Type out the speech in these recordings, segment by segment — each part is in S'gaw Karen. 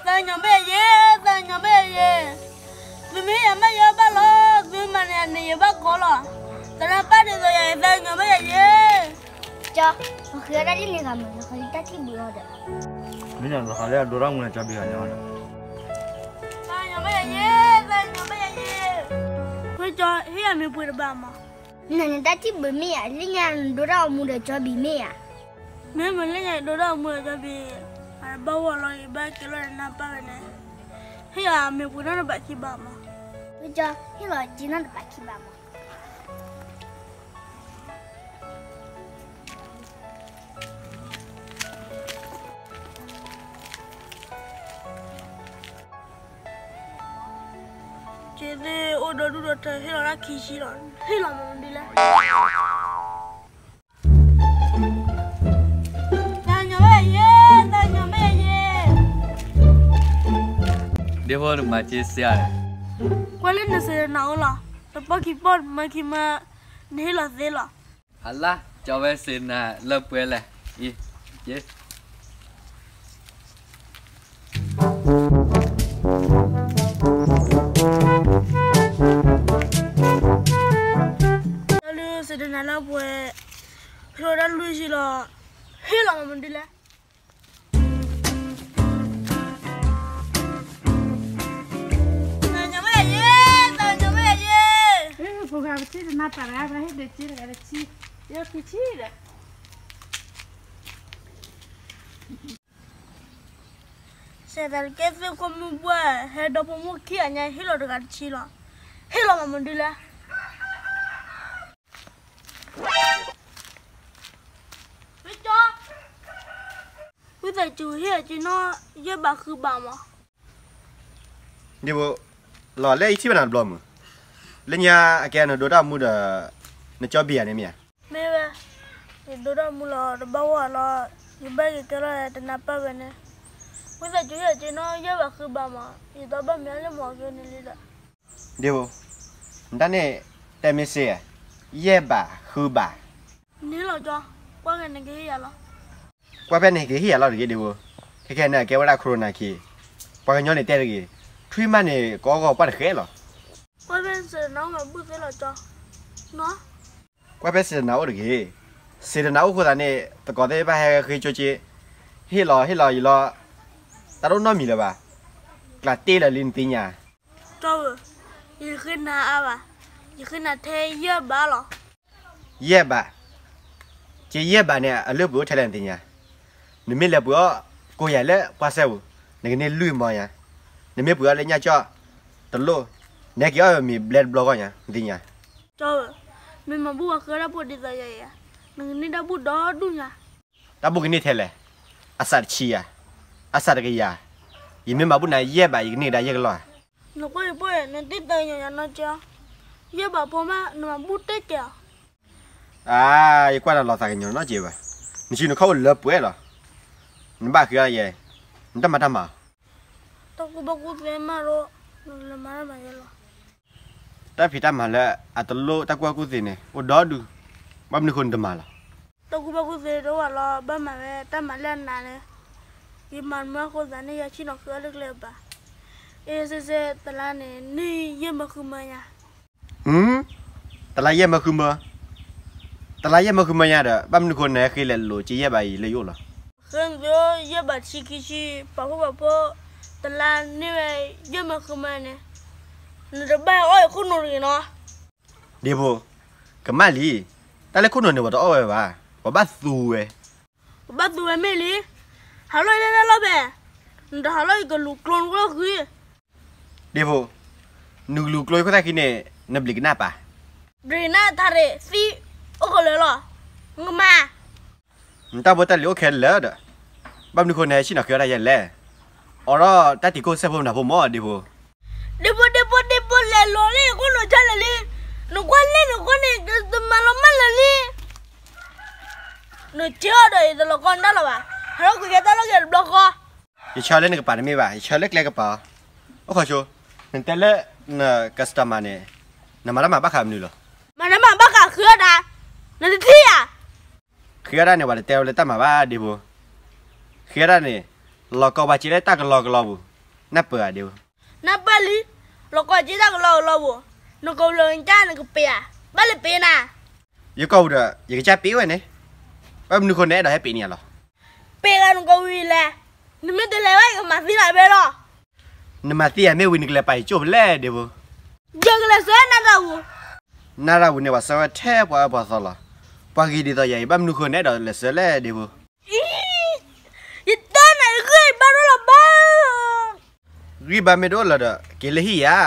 သးကညီၤဘၣ်ယၤယဲ, သးကညီၤဘၣ်ယၤယဲ, သုမ့ၢ်ဟ့ၣ်ယၤမ့ၢ်ယဲဘၣ်လီၤ, သုမၤန့ၢ်ယၤန့ၣ်ယဘၣ်ကီလီၤ, သရၣ်ပၢ်ဒ်သိးယၤ သးကညီၤဘၣ်ယၤယဲ. ကၠီ, ပဃ့အီၣ်တၢ်ဒ်န့ၣ်ဂ့ၤမး, နဃ့တၢ်ထံၣ်ဘုးအီၤဒီး, မ့ၢ်နသးဃးလၢအဒိတၢ်မူလၢကၠီဘံဂၤန့ၣ်အီၤဒီး, သးကညီၤဘၣ်ယၤယဲ, သးကညီၤဘၣ်ယၤယဲ. ဝဲကၠီ, ဟ့ၣ်ယၤမ့ၢ်ပှ့ၤတဘၣ်မး. နန့ၣ်တၢ်ထံၣ်ဘုးမ့ၢ်ဧါ, လၢညါနဒိတၢ်အိၣ်မူဒီးကၠီဘံမ့ၢ်ဧါ. မ့ၢ်မ့ၢ်လၢညါယဒိတၢ်အိၣ်မူဒီးကၠီဘံ, အတဘၣ်ဝဲလီၤ, ယဘၣ်ကဲလီၤဒီးနၢ်ပၢၢ်ဝဲန့ၣ်, ဟ့ၣ်ယၤမ့ၢ်ပှ့ၤနီတဘးခံဘးမး. ဝဲကၠီ, ဟ့ၣ်လီၤက့ၤနီတဘးခံဘးမး. က့ၤသ့ၣ်အိၣ်ဒီဒူၣ်ဒီထၢ ဟ့ၣ်လီၤတၢ်ခံဆံလီၤ, ဟ့ၣ်လီၤမနုၤဒ်လဲၣ်. သးကညီၤဘၣ်ယၤယဲ, သးကညီၤဘၣ်ယၤယဲ. ဒ့ဖိ နမၤက့ၤစ့ဧါန့ၣ်, ကွၢ်လၢနစံးတနၤအိၣ်လီၤ, တပီၢ်ခံပီၢ် တမၢခံမၢ, နဟ့ၣ်လီၤသ့လီၤ. အလါ, ကၠီဝဲစံးတနၤလၢပှဲၤလဲၣ်, အံၤ, က့ၤ တၢ်လၢစံးတနၤလၢပှဲၤ, ဖျိတၢ်လွံၢ်ဆံလီၤ, ဟ့ၣ်လီၤမနုၤဒ်လဲၣ်. သးကညီၤဘၣ်ယၤယဲ, သးကညီၤဘၣ်ယၤယဲ. ပှၤဂၤပထံၣ်တနၤပာ်တဂၤ ပှၤဟ့ၣ်ဒုးက့ၤတဂၤတဆံ, ယဲခံဆံဒီး စဲးသးတကဲသ့ၣ်ခိၣ်မုၢ်ဘှၢ် ဟဲဒီဖိမိၢ်ခံဂၤညါ ဟ့ၣ်လီၤတဂၤတဆံလီၤ, ဟ့ၣ်လီၤမနုၤဒ်လဲၣ်. ဝံသးစူၤ ဟ့ၣ်ယၤက့ၤနီၢ် ယဲၢ်ဘးဃုဘးမး. ဒ့ဖိ, လီၤလၢယထံၣ်ဘၣ်နၤတဘျီမုၢ်, လၢညါအကဲနဒိတၢ်မူဒီး နကၠီဘံယၤန့ၣ်မ့ၢ်ဧါ. မ့ၢ်ဝဲ, ယဒိတၢ်မူလီၤ တဘၣ်ဝဲလီၤ, ယဘၣ်က့ၤကဲလီၤတနၤပၢၢ်ဝဲန့ၣ်, ဝံသးစူၤ ဟ့ၣ်ယၤက့ၤနီၢ် ယဲၢ်ဘးဃုဘးမး, ယသီဘၣ်မ့ၢ်လၢမၤက့ၤန့ၣ်လံဒီး. ဒ့ဖိ, နတၢ်န့ၣ် တဲမ့ၢ်စ့, ယဲၢ်ဘးဃုဘး. န့ၣ်လီၤကၠီ, ကွၢ်က့ၤနကဟ့ၣ်ယၤလီၤ. ကွၢ်ဖဲန့ၣ်ကဟ့ၣ်ယၤလီၤတဂ့ၤဒ့ဖိ, ခဲခဲန့ၣ် အကဲဝဲဒၣ် Corona ခံ, ပှၤကညီန့ၣ်တဲတဂ့ၤ, ထွံၣ်မးန့ၣ် ကအီၣ်ဂီၢ်ပှၢ်တဃဲလီၤ. ကွၢ်ဖဲစံးတနၤအိၣ်မးဘုၣ်သ့လီၤကၠီ, နီၤ. ကွၢ်ဖဲစံးတနၤအိၣ်တဂ့ၤ, စံးတနၤအိၣ်ဃိသးန့ၣ် သကိးသ့ၣ်တဖၣ်ဟဲဃ့ကၠိက့, ဟ့ၣ်လီၤဟ့ၣ်လီၤယံၤလီၤ, တၢ်တအိၣ်နီတမံၤလၢၤဘၣ်, ကျးတ့ၢ်လၢာ်လံနသ့ၣ်ညါ. ကၠီဧၢ, ယဃ့နၤအါဘၣ်, ယဃ့နၤထဲယဲၢ်ဘးလီၤ. ယဲၢ်ဘး, က့ယဲၢ်ဘးန့ၣ် အလုၢ်အပှ့ၤအိၣ်ထဲလဲၣ်နသ့ၣ်ညါ, နမ့ၢ်လဲၤပှ့ၤအီၣ်ကိးယၤလၢပှၢ်စဲပူၤ, နကန့ၢ်လွံၢ်မီညါ, နမ့ၢ်ပှ့ၤအီၣ်လၢညၣ်ကၠီၣ်တလိၣ်, နဟဲက့ၤအီၣ်မ့ၤဘျဲတဘျီဂီၢ်ညါ နသ့ၣ်ညါ. ကၠီဧၢ, မ့ၢ်မၤဘူၣ်ဝၤဃၢတၢ်ဖိဒ်သိးယၤအံၤ, နကန့ၢ်တၢ်ဘူၣ်ဒီဒူၣ်ညါ. တၢ်ဘူၣ်ကန့ၢ်ထဲလဲၣ်, အစးတဆံယၤ, အစးတကယၤ, ယမ့ၢ်မၤဘူၣ်နၤယဲၢ်ဘး ယကန့ၢ်ကဒါယဲၢ်ကလီၢ်ဧါ. နကွၢ်ယပှဲၢ် နတ့ၢ်တၢ်ညါယၤနီၢ်ကၠီ, ယဲၢ်ဘးဖိမး နမၤဘူၣ်တ့ၢ်ကဲဧါ. အါ, ယကွၢ်နၤလီၤသးကညီၤနီတစဲးဘၣ်, နဆံနခီၣ်အိၣ်လၢပှဲၤလီၤ, နဘၣ်ဃ့အီၣ်ယဲ, နတၢ်မၤတၢ်မၤ. တၢ်ကူၣ်ဘၣ်ကူၣ်သ့မးဒီး, နလဲၤမၤတၢ်မၤယဲလီၤ. တၢ်ဖံးတၢ်မၤလၢအတလိၣ်တၢ်ကူၣ်ဘၣ်ကူၣ်သ့န့ၣ် အိၣ်ဒီဒူၣ်, ဘၣ်မနုၤဃိနတမၤလီၤ. တၢ်ကူၣ်ဘၣ်ကူၣ်သ့တအိၣ်ဘၣ်လီၤ, ဘၣ်မၤဝဲတၢ်မၤလၢအနးန့ၣ်, ယမၤမၢအဃိသးန့ၣ် ယဆ့ၣ်နီၤဃ့အီၣ်လၢကျဲကပၤ, အ့စ့စ့တလါန့ၣ် န့ၢ်ယဲၢ်မၢဃုမၢညါ. ဟူ, တလါယဲၢ်မၢဃုမၢ, တလါယဲၢ်မၢဃုမၢညါဒီး ဘၣ်မနုၤဃိနဟဲဃ့လဲၤလိာ်က့ယဲၢ်ဘးအံၤလၢယအိၣ်လီၤ. ဃ့နသုယဲၢ်ဘးဆံခံဆံ, ပာ်ဖှိၣ်ပာ်ဖိ, တလါန့ၢ်ဝဲယဲၢ်မၢဃုမၢန့ၣ်, နတဘၣ်အီၣ်ယခိၣ်နူာ်တဂ့ၤနီၤ. ဒ့ဖိ, ကမၣ်လံ, တၢ်လၢခိၣ်နူာ်န့ၣ် ပှၤတအီၣ်ဝဲဘၣ်, ပှၤဘၣ်သူဝဲ. ပဘၣ်သူဝဲမ့ၢ်လံ, ဟးလီၤလၢတၢ်လီၢ်ဖဲ, နတဟးလီၤယကလူၤကျိနဂီၢ်ဃံ. ဒ့ဖိ, နကလူၤကျိယခိၣ်သၣ်ဃံန့ၣ် နဘျံးကနၣ်ပာ်, ဘျံးကနၣ်ထါရ့ၣ်သံ, အိၣ်ကလၢာ်လီၤ, နကမၤ. နတၢ်ဖိတၢ်လံၤအိၣ်ခဲလၢာ်ဒီး, ဘၣ်မနုၤဃိနဟဲဆ့ၣ်နီၤဃ့အီၣ်တၢ်ယဲၢ်လဲၣ်. အိးထီၣ်တၢ်တံၤခိၣ်စဲးဖိမနၤဖိမၢ်ဒ့ဖိ. ဒ့ဖိ ဒ့ဖိ ဒ့ဖိ လဲၤလီၤလံ ခိၣ်နူာ်ဆါလၢာ်လံ, နကွၢ်လၢနဃိန့ၣ် တမၤလီၤမၢ်လၢာ်လံ. နထံၣ်အီၤဒီးယတလီၤကီနတၢ်လီၤဘၣ်, ဟဲလီၤကွံာ်ကဲတၢ်လီၢ်ကဲတဘျီဃီ. ယဆၢလၢနကပၤတမ့ၢ်ဘၣ်, ယဆၢလၢကျဲကပၤအီၤ. အိၣ်ခိးဆိ, နတဲလၢန customer န့ၣ်, နမၤတၢ်မၤဘၣ်ဃးမနုၤလီၤ. မၤတၢ်မၤဘၣ်ဃးဃ့အီၣ်တၢ်, နတထံၣ်ဧါ. ဃ့အီၣ်တၢ်န့ၣ် ပှၤတတဲဝဲလၢတၢ်မၤဘၣ်ဒ့ဖိ. ဃ့အီၣ်တၢ်န့ၣ်, လီၤကီပှၤစ့လၢတၢ်ကလီကလီပူၤ, နၢ်ပၢၢ်ဧါဒ့ဖိ, နၢ်ပၢၢ်လံ, လီၤကီၢ်က့တၢ်ကလီကလီပူၤ, နကိးလၢနကၢ်နကပ့ၤဧါ, ဘၣ်လဲၤပ့ၤနၤ, ယကိးပူၤဒီး ယကစၢ်ပ့ၤဝဲန့ၣ်, ဘၣ်မနုၤဃိနအဲၣ်ဒိးဟဲပ့ၤန့ၢ်ယၤလီၤ. ပ့ၤဂၤနကိးဝံၤလဲၣ်, နမ့ၢ်တလဲၤဘၣ်ယကမၤသံနၤဖဲလီၤ. နမၤသံယၤမ့ၢ်ဝံၤနကလဲၤပာ်ယကၠိၣ်ဖဲလဲၣ်ဒ့ဖိ, ယကလဲၤဆှၢနၤရၣ်ဝူၤ, နၢ်ရၣ်ဝူၤန့ၣ် ပှၤဆှၢဝဲထဲပှၤအၢပှၤသီလီၤ. ပှၤဂ့ၤဒ်သိးယၤအံၤ ဘၣ်မနုၤဃိနအဲၣ်ဒိးလဲၤဆှၢလဲၣ်ဒ့ဖိ, အံၤ, ယတဲနၤဂ့ၢ်ဘၣ်ဒိလီၤဘၣ် ဂံၢ်ဘါမ့ၢ်တအိၣ်လၢၤဒီး က့ၤလၢဟံၣ်ဧါ,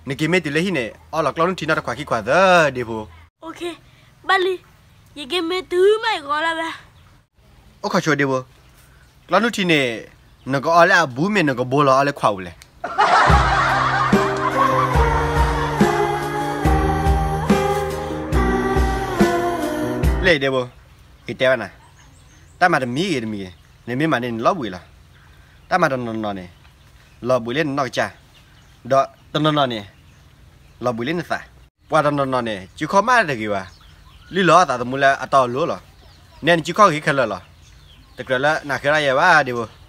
နက့ၤမ့ၢ်တုၤလၢဟံၣ်န့ၣ် အီလီၤကျီနုၢ်ထံနီတခွးခံခွးသၢဒ့ဖိ, ဘၣ်လံ, ယက့ၤမ့ၢ်တုၤမးယကီလၢဝဲ, အိၣ်ခိးဆိဒ့ဖိ, ကျီနုၢ်ထံန့ၣ် နကအီလၢအဘူးမ့ၢ်နကဘိလီၤအီလၢခွးပူၤလဲၣ်. လၢအံၤဒ့ဖိ, ယတဲဘၣ်နၤ, တၢ်မၤတမံၤဂ့ၤတမံၤဂ့ၤ, နမ့ၢ်မၤန့ၣ်နလီၤဘှံးလီၤ. တၢ်မၤတနီၤနီၤန့ၣ် လီၤဘှံးလၢနနီၢ်ကစၢ်, ဒီးတနီၤနီၤန့ၣ် လီၤဘှံးလၢနသး. ပှၤတနီၤနီၤန့ၣ် စုခီၣ်မးတဂ့ၤဘၣ်, လုၢ်လီၤအသးသမူလၢအတီအလိၤလီၤ. နဲနစုခီၣ်ဂ့ၤခဲလၢာ်လီၤ. တကြၢးလၢနဃဲထီၣ်ယဲဘၣ်ဒ့ဖိ.